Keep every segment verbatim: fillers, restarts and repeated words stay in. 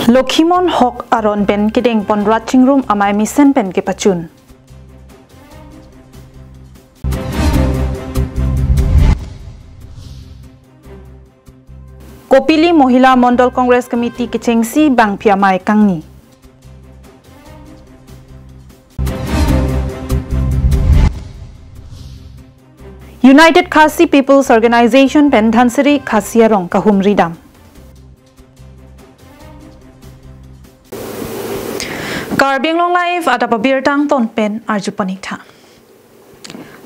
Lokhimon Hok aron pen kedengpon rat chingrum amei mesen pen kepachun. Kopili Mohila Mondol Congress Committee kechengsi bangpi amei kangni. United Khasi People's Organization pen Dhansiri Khasi arong kahumri dam. Karbi Anglong Live adap abirta angton pen arju pon ik tha.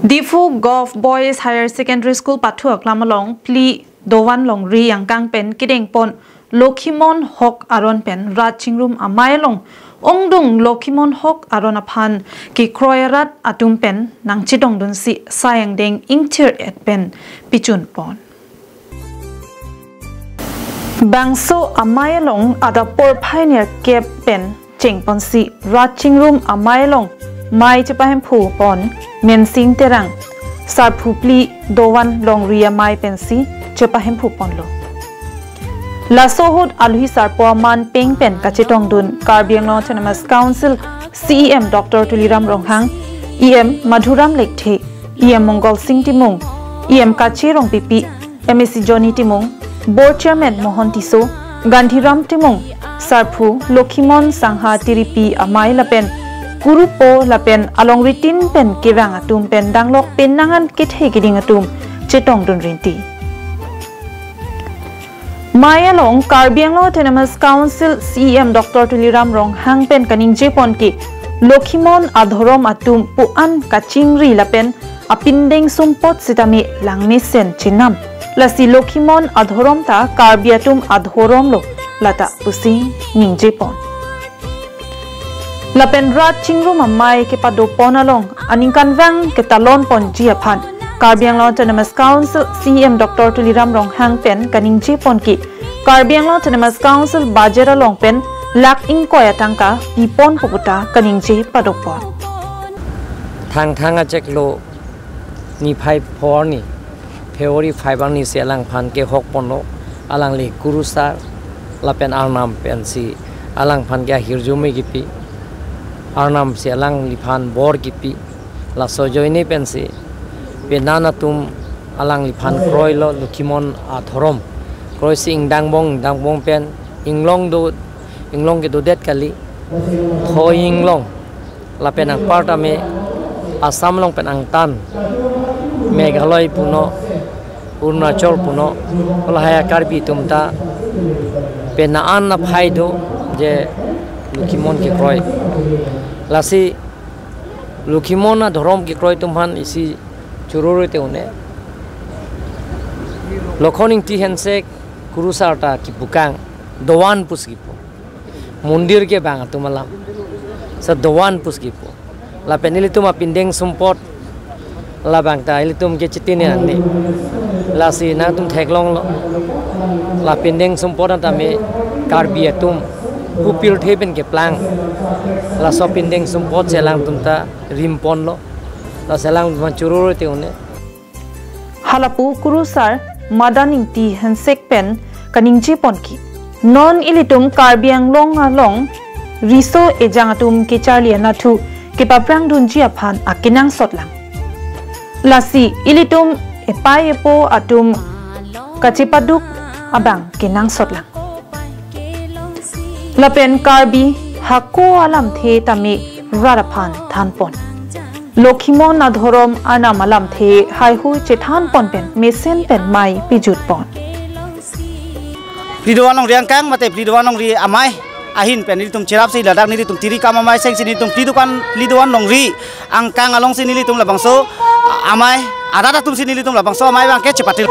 Diphu Govt Boys Higher Secondary School pathu aklam along phli dovan longri angkang pen kedengpon Lokhimon Hok aron pen rat chingrum amei along ongdung Lokhimon Hok aron aphan kekroi arat atum pen nangchedongdunsi sai angdeng ingthir-et pen pichunpon. Bangso amei along adap porphai nerkep pen chengponsi rat chingrum amei along mei chepahemphupon Mensing Terang, sarphu phli dovan longri amei pensi chepahemphuponlo. Laso ahut alohi sarpo aman peng pen kachetongdun Karbi Anglong Autonomous Council C E M Doctor Tuliram Ronghang, E M Madhuram Lekthe, E M Mongol Sing Timung, E M Kache Rongpipi, M A C Johnny Timung, Board Chairman Mohon Tisso, Gandhiram Timung, sarphu Lokhimon Sangha Tiripi amei lapen kurupo lapen alongritin pen kevang atum pen danglok penang an kethe keding atum chetongdun rinti. Mei along Karbi Anglong Autonomous Council C E M Doctor Tuliram Ronghang pen kaningjepon ke Lokhimon adhorom atum pu-an kachingri lapen apindeng sumpot sitame langmesen chenam. Lasi Lokhimon adhorom ta Karbi atum adhoromlo lata pusi ningjepon. Lapen rat chingrum amei kepadopon along aningkanvang ketalonponji aphan Karbi Anglong Autonomous Council C E M Doctor Tuliram Ronghang pen kaningjepon ke Karbi Anglong Autonomous Council budget along pen lakh ingkoi atangka piponpo puta kaningje padopon. Thangthang acheklo niphai phongo arni February five arnisi alangphan kehokponlo, alangli kurusar lapen arnam pensi alangphan ke ahirjume kipi, arnamsi alangliphan bor kipi, laso ajoine pensi penan atum alangliphan kroilo Lokhimon adhorom. Kroisi ingdangbong, ingdangbong pen inglong do, inglong kedodet kali, thoi inglong. Lapen anparta me Assam along pen angtan, Meghalaya punon, Arunachal punon, lahai a Karbi atum ta penan aphai do je Lokhimon kekroi. Lasi Lokhimon adhorom kekroi atum aphan isi chururu te un-e. Lokhon Ingti Hensek kurusar ta kipu kang, dovan pusi kipu. Mondir kevang atum alam. Sa dovan pusi kipu. Lapen ilitum apindeng sumpot labang ta ilitum ke chitine ani. Lasi nangtum theklonglo. La pindeng sumpot tame Karbi atum pu pirthe pen keplang. Laso pindeng sumpotsi alangtum ta rimponlo. Lasi alangtum chururu te un-e. Halapu kurusar Madan Ingti Hensek pen kaningjepon ke, non ilitum Karbi Anglong along riso ejang atum kecharli anatthu kepaprangdunji aphan akenangsotlang. Lasi ilitum epei epo atum kachepaduk abang kenangsotlang. Lapen Karbi hako alamthe tame rat aphan thanpon. Lokhimon adhorom arnam alamthe haihui chethanpon pen mesen pen mei pijutpon. Phli dovan longri angkang mate phli dovan longri amei ahin pen nelitum cherapsi ladak nelitum tiri kam amei sengsi nelitum phli dovan, phli dovan longri angkang alongsi nelitum labangso amei arat atumsi nelitum labangso amei abang ke chepatil.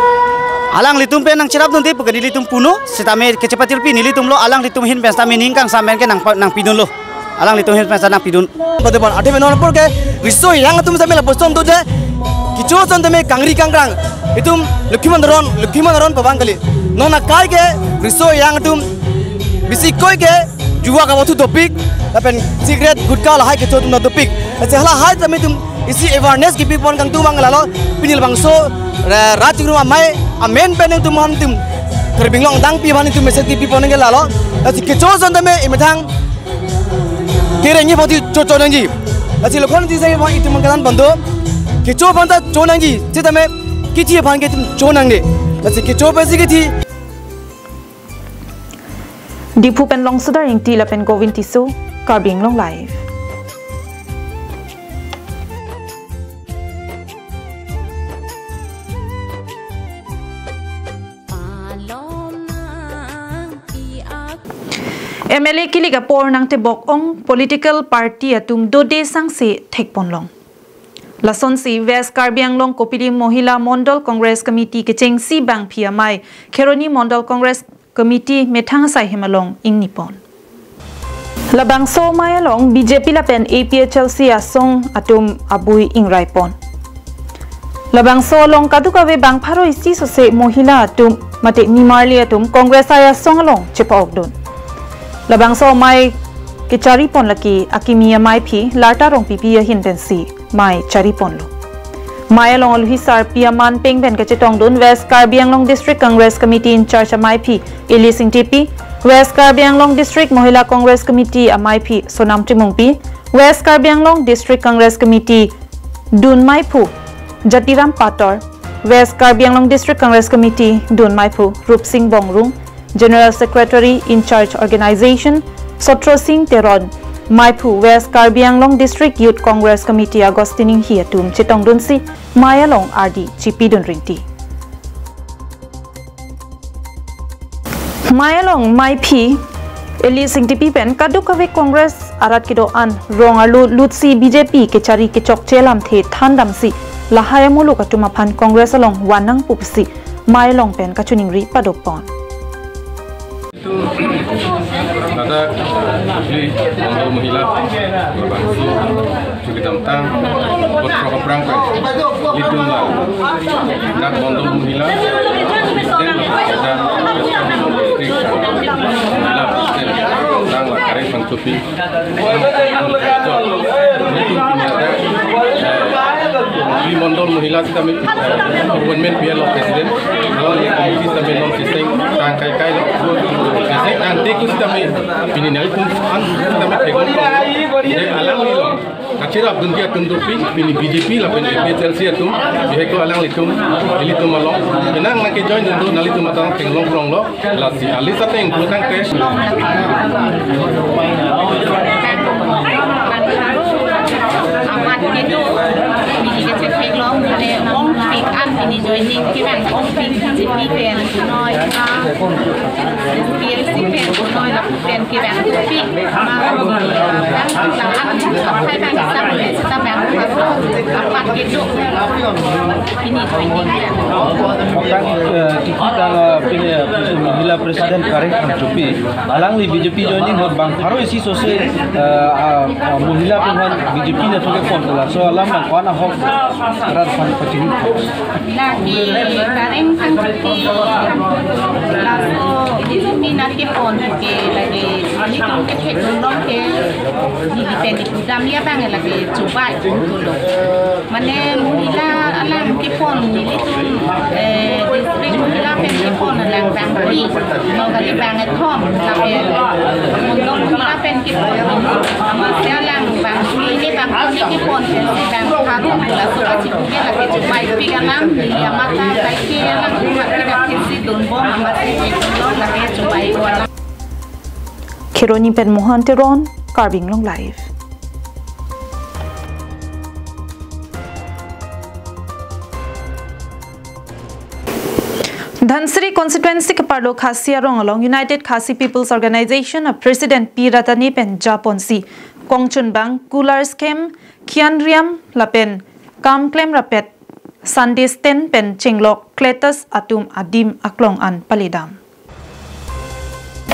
Alanglitum pen nangcherapdunde puke nelitum punon, sitame kechepatilpi nelitumlo, alanglitum ahin pen sitame ning kangsam pen ke nangpa-, nangpidunlo. Alanglitum ahin pen sitame nangpidun. Kote bon, athe non apor ke riso ejang atum sitame lapuson do je. Kecho ason tame kangri kangkrang. Itum Lokhimon aron, Lokhimon aron pabang kali. Non akai ke riso ejang atum bisi koi ke juwa kavothu dopik, lapen cigarette, gutka lahai kecho atum dopik. Lasi halahai tame itum isi awareness kipipon kangtung abang lalo, pini labangso ra-, rat chingrum amei amen pen itum aphan itum Karbi Anglong adang pi aphan itum message kipipon ke lalo. Lasi kecho ason tame emethang kereng aphan ti chocho nangji. Lasi lokhon ti sai aphan itum kanan bando. Kecho aphan ta cho nangji. Sitame kithi aphan ke itum cho nangne. Lasi kecho pensi kithi. Diphu pen Longsudar Ingti lapen Govin Tisso, Karbi Anglong Live. M L A kilik apor nangtebok ong political party atum dode sangse thekponlong. Lasonsi West Karbi Anglong Kopili Mohila Mondol Congress Committee kechengsi bangphi amei Kheroni Mondol Congress Committee methang asai hem along ingnipon. Labangso amei along B J P lapen A P H L C asong atum abui ingraipon. Labangso along kadokave bang pharo isi sose mohila atum mate nimarli atum Congress asong along chepa-okdun. Labangso amei kecharipon lake akimi ameiphi Larta Rongpipi ahin pensi mei chariponlo. Mei along aluhi sarpi aman peng pen kachetongdun West Karbi Anglong District Congress Committee in-charge ameiphi Elias Ingtipi, West Karbi Anglong District Mohila Congress Committee ameiphi Sonam Timungpi, West Karbi Anglong District Congress Committee dun meiphu Jatiram Pator, West Karbi Anglong District Congress Committee dun meiphu Rupsing Bongrung, General Secretary in-charge organization Sotro Sing Teron, meiphu West Karbi Anglong District Youth Congress Committee Augustine Inghi atum chetongdunsi mei along ardi chipidun rinti. Mei along meiphi Elias Ingtipi pen kadokave Congress arat kedo-an rong arlo lutsi B J P kechari kechokche alamthe thandamsi lahai amuluk atum aphan Congress along van nangpo pusi mei along pen kachiningri padopon. Itu ada di Mondol Mohila, Labangso kedamtang, Kotro Kaprang pen, Litung la, nak Mondol Mohila, President, ada Mohila President, tang la Kareng Phangchopi. Di Mondol Mohila sitame, eh, appointment P L O President, along ye committee sitame non siseng tang kai kai lo. Siseng ante ku sitame, pini nelitum an sitame thegon. Ye alangli lo. Kachirapdun ke atum dopi, pini B J P lapen A P H L C atum, bihek lo alanglitum, ilitum along. Penang nangkejoin dundu nelitum atang theklong prong lo. Lasi alis ateng putang tes. Amat kedo, pini kechethek long, pini ongpik an pini joining kevang ongpik B J P pen punoi, P L C pen punoi, lapu pen kevang pik, ma, bang, bang, bang, bang, bang, bang, amat kedo. Ini training. Tang, eh, kiki tang, eh, pini, eh, Mohila President Kareng Phangchopi. Alangli B J P joining ahut bang pharo isi sose, eh, ah, ah, Mohila pen B J P nangthu kepon, laso alam bang ko-an ahok rat aphan pachini. Lake Kareng Phangchopi. Laso B J P nangkepon ke lake nelitum kethek long ke. Neli pen ipu damji abang lake chubai pulo. Mane Mohila alam kepon nelitum, eh, district Mohila pen kepon alang bangphli, Nogali bangkethom, lapen Mondol Mohila pen kepon, amatsi alang bangphli, ne bangphli kepon, pensi bang pharo, laso kachipuji lake chupaipi alam, neli amat ta kaike alam, amat kita kisi dunbom, amatsi chiklo lake chupaipi alam. Kheroni pen Mohan Teron, Karbi Anglong Live. Dhansiri constituency keparlo Khasi arong along United Khasi People's Organization a President Pi Ratani pen japonsi kongchunbang, cooler scheme, kian riam lapen kam klem rapet Sunday stand pen chenglok cletus atum adim aklong an paledam.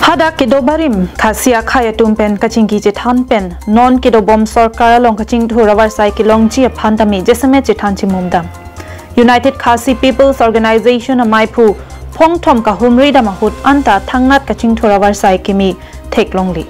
Hadak kedo barim Khasi akhei atum pen kachingki chethan pen non kedobom sorkar along kachingthur avarsai kelongji aphan tame jasemet chethan chimumdam. United Khasi People's Organization ameiphu phongthom kahumri dam ahut anta thangnat kachingthur avarsai keme theklongle.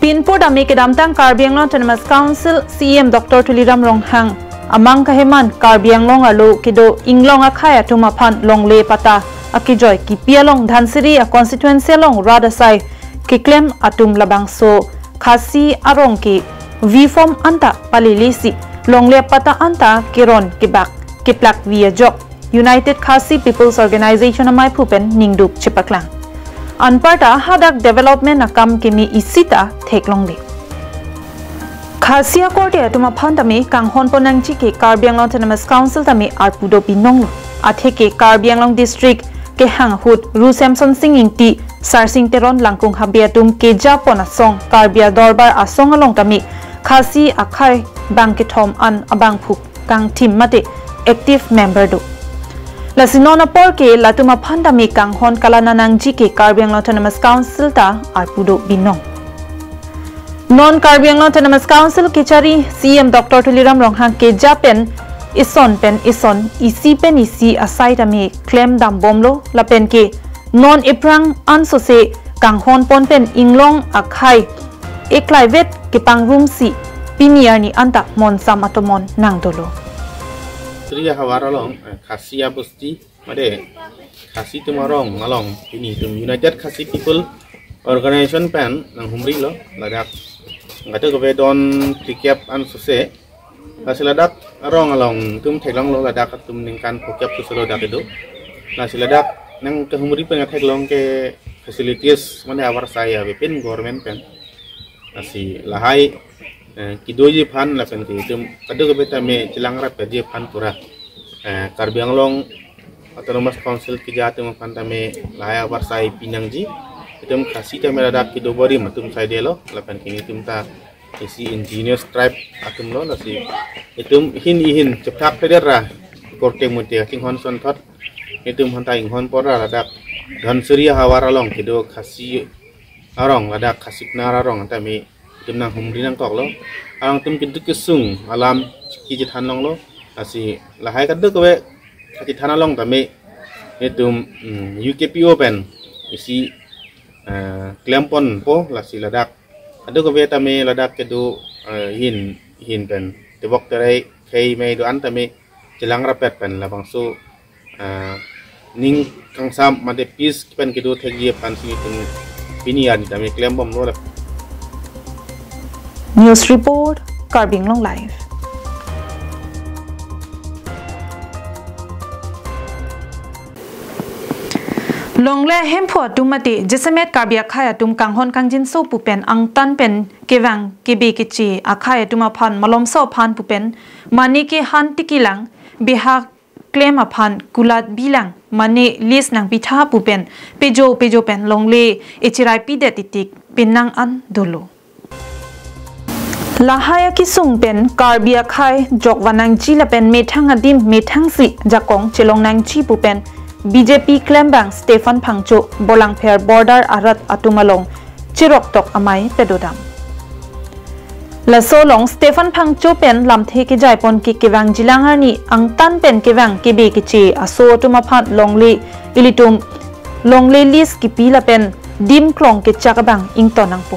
Pinpur dame kedamtang Karbi Anglong Autonomous Council C E M Doctor Tuliram Ronghang amang kaheman Karbi Anglong arlo kedo inglong akhei atum aphan longle patta akejoi kipi along Dhansiri a constituency along rat asai keklem atum labangso Khasi arong ke V form anta palelesi longle apatta anta keron kebak keplak vi ajok United Khasi People's Organization amaiphu pen ningduk chepaklang. Anparta hadak development akam keme isi ta theklongle. Khasi akorte atum aphan tame kanghon pon nangji ke Karbi Anglong Autonomous Council tame arpu do binonglo. Atheke Karbi Anglong District kehang ahut Ru Semson Sing Ingti, Sarsing Teron, Langkung Habe atum keja pon asong Karbi Adorbar asong along tame Khasi akhei bang kethom an abangphu kangthim mate active member do. Lasi non apor ke latum aphan tame kanghon kalana nangji ke Karbi Anglong Autonomous Council ta arpu do binong. Non Karbi Anglong Autonomous Council kechari C E M Doctor Tuliram Ronghang keja pen ison pen ison, isi pen isi asai tame klem dambomlo lapen ke non ephrang ansose kanghon pon pen inglong akhei eklaivet kepangrumsi pini arni anta monsam atomon nangdolo. Sri Havar along, eh, Khasi abosti, made Khasi atum arong along pini itum United Khasi People Organization pen nanghumrilo, ladak kadokave don phlikep ansose. Lasi ladak arong along itum theklonglo, ladak atum ningkan phokep susolo dak kedo. Lasi ladak nangkehumri pen theklong ke facilities mane avarsai avepin government pen. Lasi lahai, eh, kedoji aphan lapen ke itum kadokave tame chelangrap kaji aphan pura, eh, Karbi Anglong Autonomous Council keja atum aphan tame lahai avarsai pinangji. Itum Khasi tame ladak kedo borim atum saidelo lapen ke itum ta isi indigenous tribe atumlo, lasi itum hin ihin chephak peder ra korte mute chinghon sonthot itum hanta inghon pon ra ladak Dhansiri Havar along kedo Khasi arong, ladak Khasi Pnar arong tame itum nanghumri nangkoklo. Alangtum keduk kesung alam kechethan longlo. Lasi lahai kadokave kachethan along tame itum, mm, U K P O pen isi, eh, klem ponpo. Lasi ladak kadokave tame ladak kedo, eh, hin hin pen tebok terai khei mei do-an tame chelangrap pet pen labangso, eh, ning kangsam mate peace pen kedo thekji aphan si itum pini arni tame klembomlo. News report, Karbi Anglong Live. Longle hemphu atum mate jasemet Karbi akhei atum kanghon kangjinso pu pen angtan pen kevang kebe keche akhei atum aphan malomso aphan pu pen mane ke han tikilang, beha klem aphan kulat bilang, mane lease nangpitha pu pen pejo pejo pen longle echerai pidet itik penang an dolo. Lahai akesung pen Karbi akhei jokvan nangji lapen methang adim methangsi jakong chelong nangji pu pen B J P klembang Stephen Phangcho Bolangpher border arat atum along cheroktok amei pedodam. Laso along Stephen Phangcho pen lamthe kejai pon ke kevang jilang arni angtan pen kevang kebe keche aso atum aphan longle ilitum longle lease kipi lapen dim klong kechak abang ington nangpo.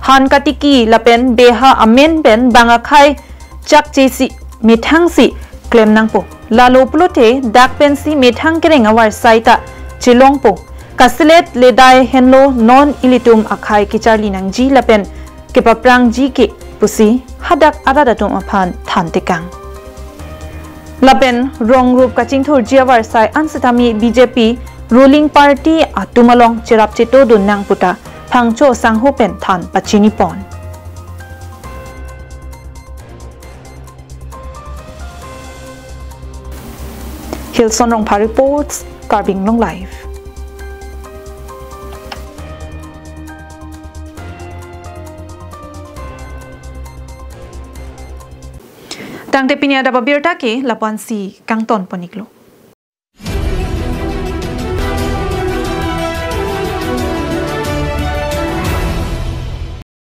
Han katiki lapen beha amen pen bang akhei chak chesi methangsi klem nangpo. Lalo pulote dak pensi methang kereng avarsai ta chelongpo. Kaselet ledai henlo non ilitum akhei kecharli nangji lapen kepaphrangji ke pusi hadak arat atum aphan thantekang. Lapen rong rup kachingthurji avarsai an setame B J P ruling party atum along cherap chetodun nang puta Phangcho sangho pen than pachini pon. Hilson Rongphar reports, Karbi Anglong Live. Tangte pini adap abirta ke lapu-ansi kangton pon-iklo.